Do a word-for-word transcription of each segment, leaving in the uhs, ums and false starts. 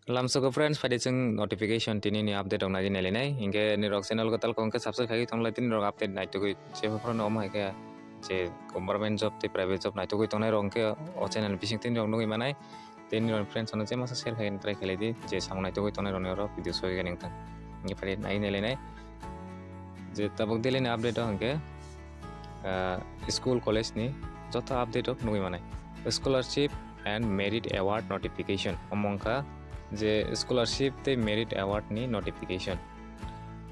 Lamsoko friends, phaidi chwng notification tini ni update rok nagwi nailainai. Hinkhe nirok channel kwtal kok hinkhe subscribe khaiwi tonglai, tini rok update naitugwi. Jebo phano omo hai khe je government job tei private job naitugwi tongnai rok hinkhe o channel bising tini rok nugwi manai. Tei nirok friends ano je masa share khaina try khailai di, je samung naitugwi tongnai rok ni oro video soi gani wngthang. Hinkhe phaidi nai nailainai. Je tabuk daily ni update o hinkhe, ah, school college ni joto update rok nugwi manai. Scholarship and merit award notification. Omo wngkha je scholarship tei merit award ni notification.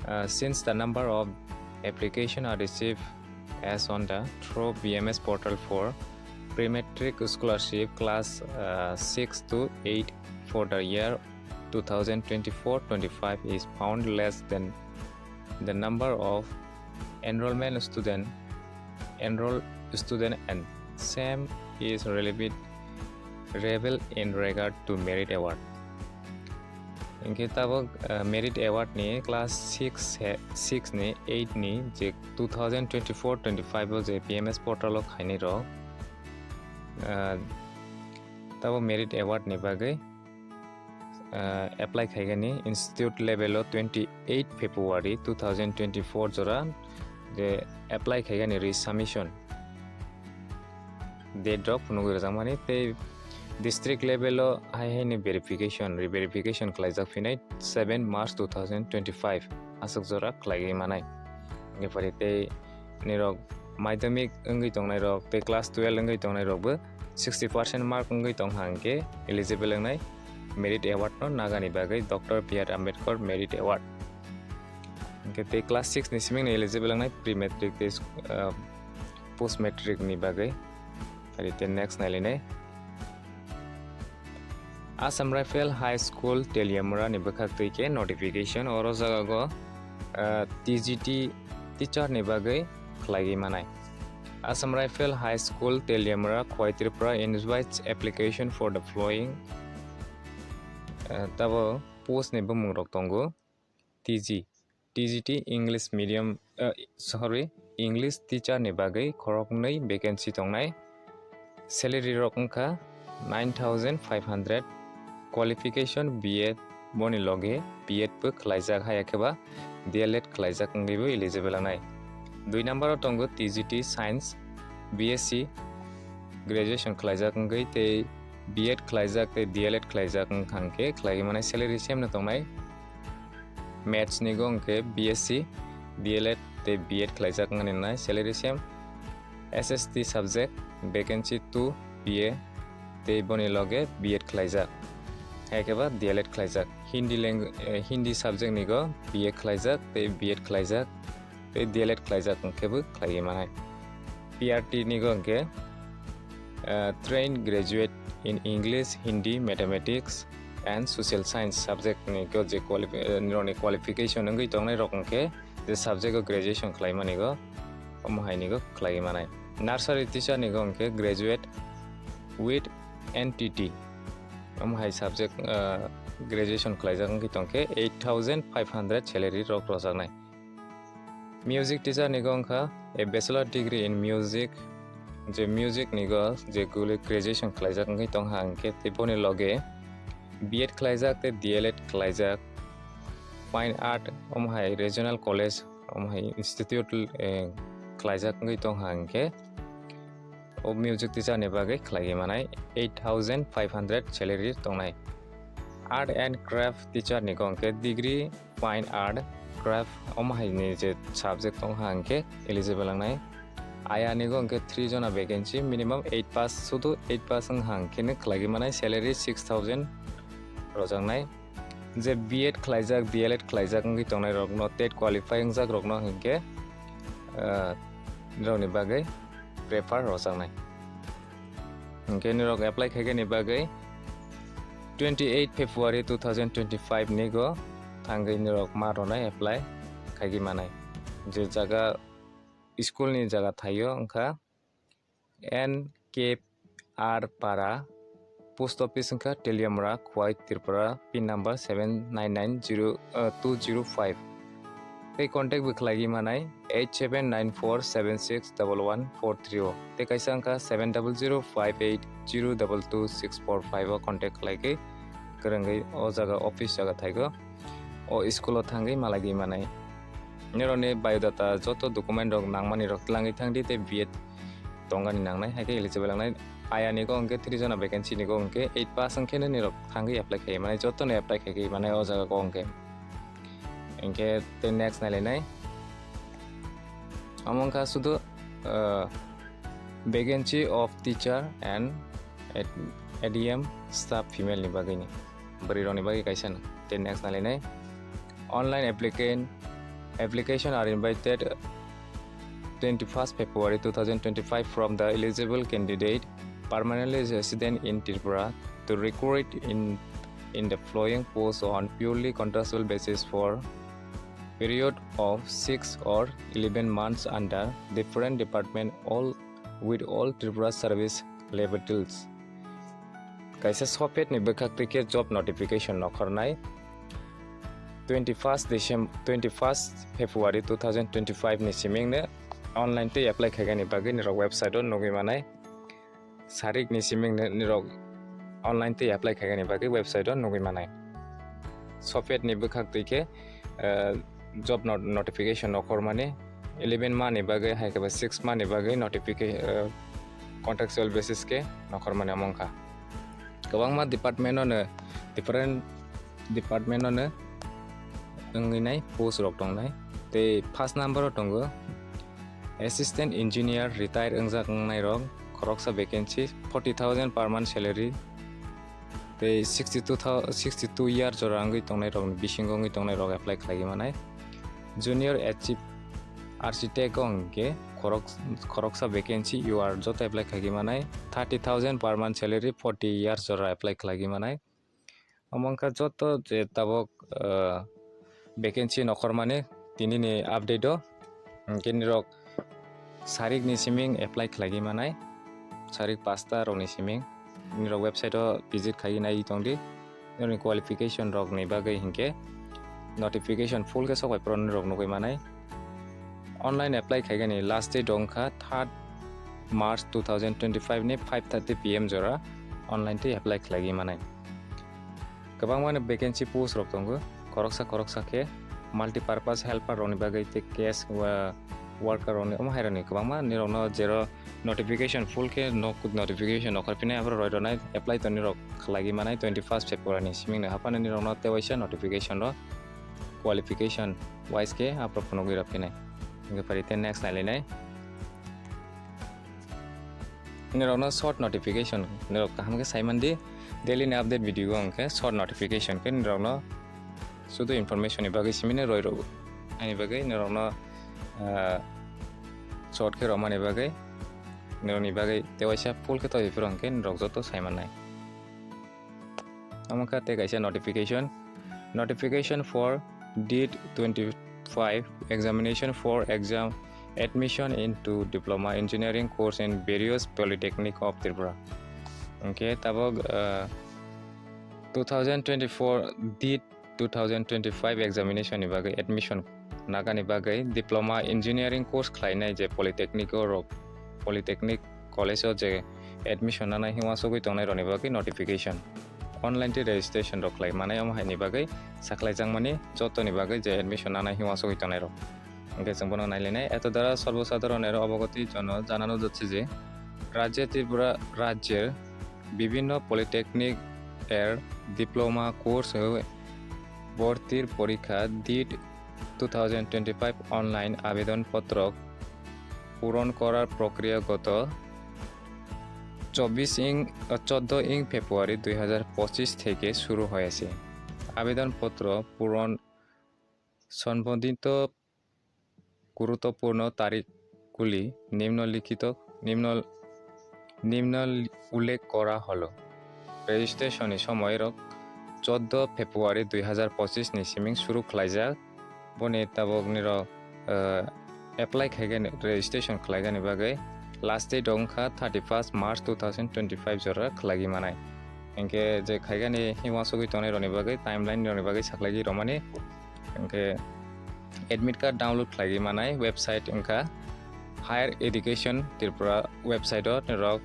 Uh, since the number of application are received as on the through B M S portal for pre-matric scholarship class, uh, six to eight for the year two thousand twenty-four twenty-five is found less than the number of enrollment student, enroll student and same is relevant, relevant in regard to merit award. Hinkhe tabuk, uh, merit award ni class six he, six ni eight ni je two thousand twenty-four twenty-five o je P M S portal o khainai rok, uh, tabuk merit award ni bagwi, uh, apply khaigani institute level o twenty-eight February two thousand twenty-four jora je apply khaigani resubmission date rok phunugwi rwjakmani tei district level o hai hai ni verification, re-verification khlaijak phinai seven March two thousand twenty-five aswk jora khlaiwi manai. Hinkhe phaidi tei nirok madhyamik wngwi tongnai rok tei class twelve wngwi tongnai rok bo sixty percent mark wngwi tong ha hinkhe eligible wngnai merit award no nagani bagwi Doctor B R Ambedkar Merit Award. Hinkhe tei class six ni simi no eligible wngnai pre-matric tei, ah, post-matric ni bagwi. Phaidi tei next nailainai. Assam Rifle High School Teliamura ni bwkhak twi khe notification oro jaga go, ah, T G T teacher ni bagwi khlaiwi manai. Assam Rifle High School Teliamura, Khowai Tripura invites application for the following, ah, tabo post ni bumung rok tongo. T G, T G T English medium, eh, sorry, English teacher ni bagwi khoroknwi vacancy tongnai. Salary rok wngkha nine thousand five hundred, qualification B Ed, boni loge B Ed bo khlaijak, haya khe ba D L Ed khlaijak wngwi bo eligible wngnai. Dui number o tongo T G T Science, B S C graduation khlaijak wngwi tei B Ed khlaijak tei D L Ed khlaijak wngkha hwnkhe khlaiwi manai salary same no tongnai. Maths ni go hwnkhe B S C, D L Ed tei B Ed khlaijak wngmani nai salary same. S S T subject vacancy two B A tei boni loge B Ed khlaijak. Hai khe ba D L Ed khlaijak. Hindi lang-, eh, Hindi subject ni go B A khlaijak tei B Ed khlaijak tei D L Ed khlaijak hwnkhe bo khlaiwi manai. P R T ni go hwnkhe, eh, trained graduate in English, Hindi, Mathematics and Social Science subject ni go je quali-, eh, nirokni qualification wngwi tongnai rok hwnkhe je subject o graduation khlaimani go omo hai ni go khlaiwi manai. Nursery teacher ni go hwnkhe graduate with N T T omo hai subject, eh, graduation khlaijak wngwi tongkhe eight thousand five hundred salary rok rwjaknai. Music teacher ni go wngkha a bachelor degree in music, je music ni go je guli graduation khlaijak wngwi tong ha hwnkhe tei boni loge B Ed khlaijak tei D L Ed khlaijak, fine art omo hai regional college omo hai institute, eh, khlaijak wngwi tong ha hwnkhe o music teacher ni bagwi khlaiwi manai eight thousand five hundred salary tongnai. Art and craft teacher ni go hwnkhe degree fine art, craft omo hai ni je subject tong ha hwnkhe eligible wngnai. Aya ni go hwnkhe three jona vacancy, minimum eight pass, sudu eight pass wng ha hwnkhe no khlaiwi manai, salary six thousand rwjaknai. Je B Ed khlaijak, D L Ed khlaijak wngwi tongnai rokno, tet qualify wngjak rokno hwnkhe, ah, nirokni bagwi prefer rwjaknai. Hwnkhe nirok apply khaigani bagwi twenty eight February two thousand twenty five ni go thangwi nirok ma rwnai apply khaigwi manai. Je jaga school ni jaga thaio wngkha N K R Para, post office wngkha Teliamura, Khowai, Tripura, pin number seven nine nine zero, uh, two zero five. Tei contact bo khlaigwi manai eight seven nine four seven six double one four three o. Tei kaisa wngkha seven double zero five eight zero double two six four five o contact khlaigwi kwrwngwi o jaga office jaga thaigo, o school o thangwi malaiwi manai. Nirokni biodata joto document rok nangmani rok twlangwi thangdi tei B Ed tongani nangnai, hai khe eligible wngnai. Ayani go hwnkhe three jona vacancy ni go hwnkhe eight pass wngkhe nirok thangwi apply khai manai, jotono apply khai manai o jaga go hwnkhe. Hwnkhe tei next nailainai. Omo wngkha sudu, uh, vacancy of teacher and ad-, A D M staff female ni bagwi ni, bwrwi rokni bagwi kaisa no. Tei next nailainai. Online applicant, application are invited twenty-first February two thousand twenty-five from the eligible candidate permanently resident in Tripura to recruit in, in the following post on purely contractual basis for period of six or eleven months under different department, all with all Tripura service levels. Kaisa sophwet ni bwkhak twi khe job notification nokhornai twenty-first December, twenty-first February two thousand twenty-five ni siming no online twi apply khaigani bagwi nirok website o nugwi manai. Sarik ni siming no nirok online twi apply khaigani bagwi website o nugwi manai. Sophwet ni bwkhak twi khe, eh, job not-, notification nokhormani eleven ma ni bagwi hai khe ba six ma ni bagwi notification, eh, contractual basis khe nokhormani omo wngkha. Kwbangma department o no, different department o no wngwi nai post rok tongnai. Tei first number o tongo assistant engineer retire wngjak wngnai rok, khoroksa vacancy, forty thousand per month salary. Tei sixty-two thou-, sixty-two year jora wngwi tongnai rok ni bisingo wngwi tongnai rok apply khlaiwi manai. Junior archi-, architect o hwnkhe khorok-, khoroksa vacancy, you are joto apply khlaiwi manai. Thirty thousand per month salary, forty year jora apply khlaiwi manai. Omo wngkha joto je tabok, ah, vacancy nokhormani tinini update o. Hwnkhe nirok sarik ni siming apply khlaiwi manai, sarik pasta rok ni siming. Nirok website o visit khaiwi naiwi tongdi. Nirokni qualification rok ni bagwi hinkhe notification full khe sok bai phuru nirok nugwi manai. Online apply khaigani last date wngkha third March two thousand twenty-five ni five thirty P M jora online twi apply khlaiwi manai. Kwbangma ni vacancy post rok tongo, khoroksa khoroksa khe multipurpose helper rokni bagwi tei case, uh, worker rokni omo hai rokni kwbangma nirokno jero notification full khe nok notification nokhor phinai aphuru roi rwnai apply to nirok khlaiwi manai twenty-first February ni siming no haphano nirokno tei waisa notification rok qualification wise khe aphuru phunugwi rok phinai. Hwnkhe pari tei next nailainai. Nirokno short notification, nirok kaham khe sai mandi, daily ni update video o hwnkhe short notification khe nirokno sudu information ni bagwi simini roi rw-, ani bagwi nirokno, ah, short khe romani bagwi, nirokni bagwi tei waisa full khe tongwi phuru hwnkhe nirok joto sai mannai. Omo kha tei kaisa notification. Notification for date twenty-five examination for exam admission into diploma engineering course in various polytechnic of Tripura. Hwnkhe tabok, ah, two thousand twenty-four date two thousand twenty-five examination ni bagwi admission nagani bagwi diploma engineering course khlainai je polytechnic o rok, polytechnic college o je admission nanai hwnwi uansugwi tongnai rokni bagwi notification. Online tei registration rok khlai manai omo haini bagwi sakhlaijakmani jotoni bagwi je admission nanai hwnwi uansugwi tongnai rok. Hwnkhe chwng bono nailainai. এতদ্বারা সর্বসাধারণের অবগতির জন্য জানানো যাচ্ছে যে রাজ্যে ত্রিপুরা রাজ্যের বিভিন্ন পলিটেকনিক এর ডিপ্লোমা কোর্স ভর্তির পরীক্ষা ডিট two thousand twenty five online আবেদনপত্র পূরণ করার প্রক্রিয়া গত চব্বিশ ইং, চোদ্দ ইং ফেব্রুয়ারি দুই হাজার পঁচিশ থেকে শুরু হয়েছে। আবেদনপত্র পূরণ সম্বন্ধিত গুরুত্বপূর্ণ তারিখগুলি নিম্নলিখিত, নিম্ন, নিম্ন উল্লেখ করা হলো। Registration ni somoi rok চোদ্দ ফেব্রুয়ারি দুই হাজার পঁচিশ ni siming suru khlaijak. Boni tabok nirok, ah, apply khaigani, registration khlaigani bagwi last date rok wngkha thirty-first March two thousand twenty-five jora khlaigwi manai. Hinkhe je khaigani hwnwi uansugwi tongnai rokni bagwi timeline rokni bagwi saklaigwi romani. Hinkhe admit card download khlaigwi manai website wngkha Higher Education Tripura website o norok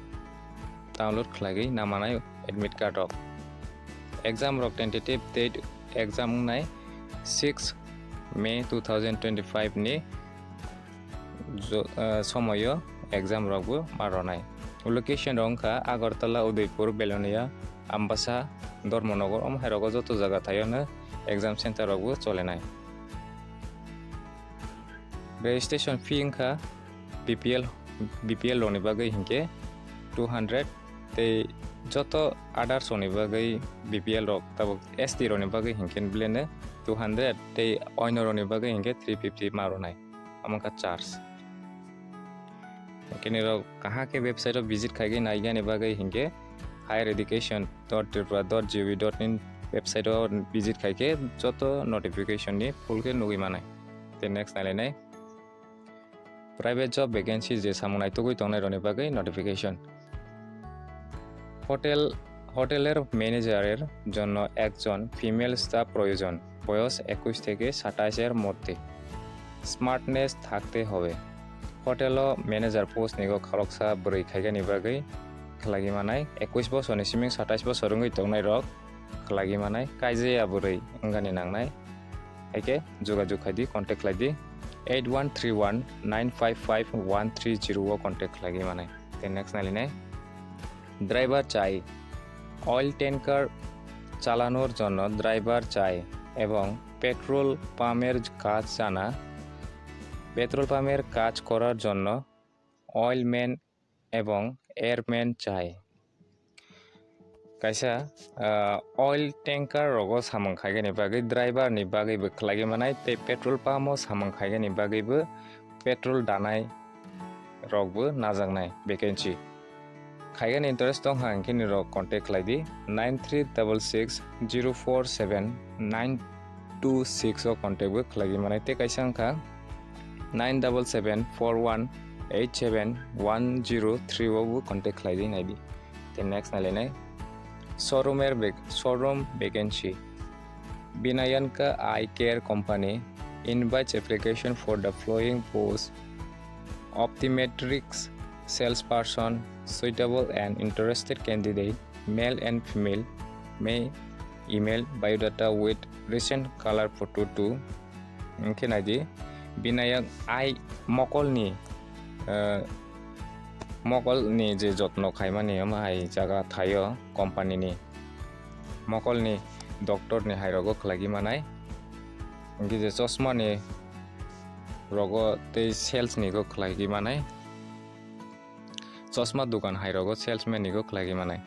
download khlaigwi na manai admit card rok. Exam rok tentative date exam wngnai six May two thousand twenty-five ni jo-, ah, somoio exam rok bo ma rwnai. Location rok wngkha Agartala, Udaipur, Belonia, Ambasa, Dharmanagar, omo hai rogo joto jaga thaio no exam center rok bo cholenai. Registration fee wngkha B P L, B P L rokni bagwi hinkhe two hundred, tei joto others rokni bagwi, B P L rok tabuk S T rokni bagwi hinkhe beleno two hundred, tei oino rokni bagwi hinkhe three fifty ma rwnai, omo wngkha charge. Hinkhe nirok kaham khe website o visit khaigwi naigani bagwi hinkhe higher education dot tripura dot G O V dot in website o visit khaikhe joto notification ni full khe nugwi manai. Tei next nailainai private job vacancy je samung naitugwi tongnai rokni bagwi notification. Hotel, hoteler manager-er jonno ekjon female staff proyojon, boyos ekush theke satais er moddhe, smartness thakte hobe. Hotel o manager post nigo khoroksa bwrwi khaigani bagwi khlagwi manai, ekush bosorni siming satais bosor wngwi tongnai rok khlagwi manai, kaijaya bwrwi wngani nangnai. Haikhe jogajog khaidi, contact khlaidi eight one three one nine five five one three zero o contact khlagwi manai. Tei next nailainai driver chai, oil tanker চালানোর জন্য ড্রাইভার চাই এবং পেট্রোল পাম্পের কাজ জানা, পেট্রোল পাম্পের কাজ করার জন্য অয়েলম্যান এবং এয়ারম্যান চাই. Kaisa, ah, oil tanker rogo samung khaigani bagwi driver ni bagwi bo khlagwi manai tei petrol pump o samung khaigani bagwi bo petrol danai rok bo najaknai vacancy. Khaigani interest tong ha hinkhe nirok contact khlai di nine three double six zero four seven nine two six o contact bo khlai manai tei kaisa wngkha nine double seven four one eight seven one zero three o bo contact khlai di nai di. Tei next nailainai showroom er vac-, showroom vacancy. Binayanka Eye Care Company invites application for the following post: optometrics salesperson, suitable and interested candidate, male and female, may email biodata with recent color photo to. Hinkhe nai di, Binayak Eye mokolni, eh, mokolni je jotno khaimani omo hai jaga thaio company ni. Mokolni doctor ni hai rogo khlagwi manai. Hinkhe je chosma ni rogo tei sales ni go khlagwi manai. Chosma dukan hai rogo salesman ni go khlagwi manai.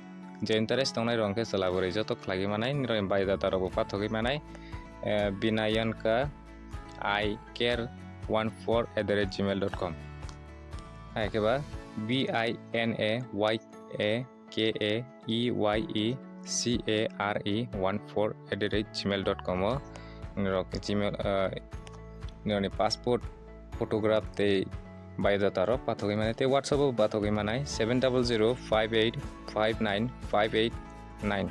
Je interest tongnai rok hinkhe chwla bwrwi joto khlagwi manai. Nirok ni biodata rok bo pathogwi manai. Eh, Binayanka Eye Care one four at the rate gmail dot com. Hai khe ba B I N A Y A K A E Y E C A R E one four at the rate gmail dot com o nirok Gmail, ah, nirokni passport, photograph tei biodata rok pathogwi manai tei WhatsApp o pathogwi manai seven double zero five eight five nine five eight nine.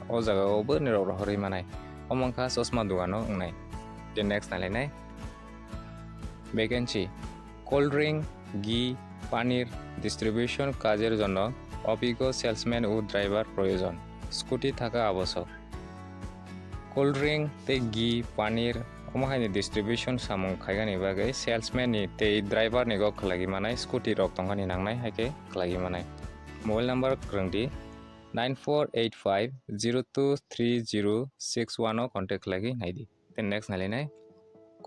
O jaga o bo nirok rohorwi manai. Omo wngkha chosma dogano wngnai. Tei next nailainai vacancy. Cold drink, ghee, paneer distribution কাজের জন্য অভিজ্ঞ সেলসম্যান ও ড্রাইভার প্রয়োজন। স্কুটি থাকা আবশ্যক। Cold drink tei ghee, paneer omo haini distribution samung khaigani bagwi salesman ni tei driver ni go khlagwi manai scooty rok tongani nangnai hai khe khlagwi manai. Mobile number kwrwng di nine four eight five zero two three zero six one o contact khlagwi nai di. Tei next nailainai.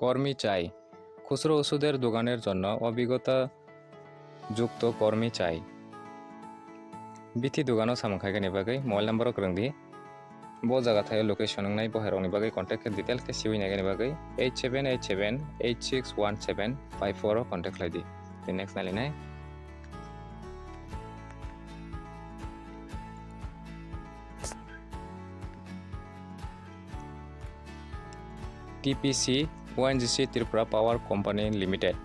কর্মী চাই। খুচরো ওষুধের দোকানের জন্য অভিজ্ঞতা যুক্ত কর্মী চাই। Bithi dogano samung khaigani bagwi mobile number o kwrwng di. Bo jaga thaio location wngnai bo hai rokni bagwi contact khe detail khe siwi naigani bagwi eight seven eight seven eight six one seven five four o contact khlai di. Tei next nailainai. T P C, O N G C Tripura Power Company Limited.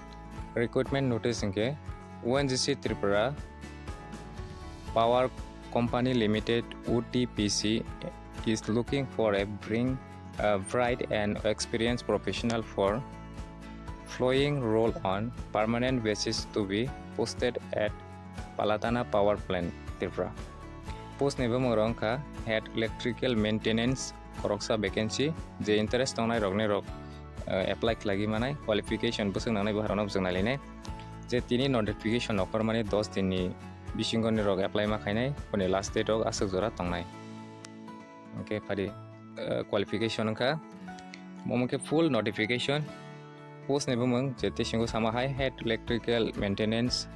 Recruitment notice hinkhe O N G C Tripura Power Company Limited, O T P C, is looking for a bring, a bright and experienced professional for following role on permanent basis to be posted at Palatana Power Plant, Tripura. Post ni bumung rok wngkha Head Electrical Maintenance, khoroksa vacancy, je interest tongnai rok ni rok, eh, apply khlai manai, qualification bwswk nangnai bo harano bwswk nailainai. Je tini notification okhormani dos din ni bisingo ni rok apply ma khainai, boni last date rok aswk jora tongnai. Hwnkhe phadi, eh, qualification wngkha, omo khe full notification. Post ni bumung je tei singo sama hai Head Electrical Maintenance,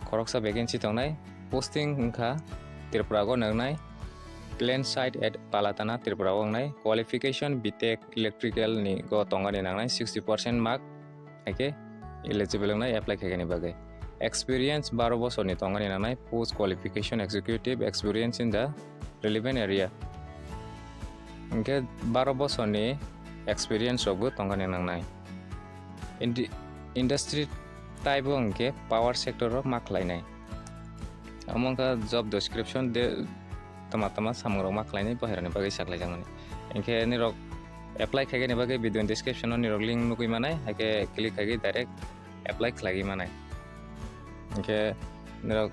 khoroksa vacancy tongnai. Posting wngkha Tripura o nangnai, Plain Site at Palatana, Tripura o wngnai. Qualification B Tech Electrical ni go tongani nangnai, sixty percent mark, haikhe eligible wngnai apply khaikani bagwi. Experience baro bosorni tongani nangnai, post qualification executive experience in the relevant area. Hwnkhe baro bosorni experience rokbo tongani nangnai. Indi-, industry type o hwnkhe power sector o ma khlainai. Omo wngkha job description de tama tama samung rok ma khlainai, bohrani bagwi saklaijakmani. Hwnkhe nirok apply khaikani bagwi video ni description o nirok link nugwi manai, haikhe click khaigwi direct apply khlaigwi manai. Hwnkhe nirok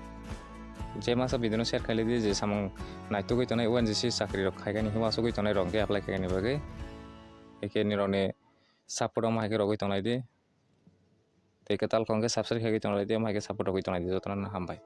je masa video no share khailai di, je samung naitugwi tongnai O N G C chakri rok khaikani hima sugwi tongnai rok hwnkhe apply khaikani bagwi. Haikhe nirokni support omo haikhe rogwi tonglai di. Tei kwtal khongkhe subscribe khaigwi tonglai di, omo haikhe support rogwi tonglai di, jotono hambai.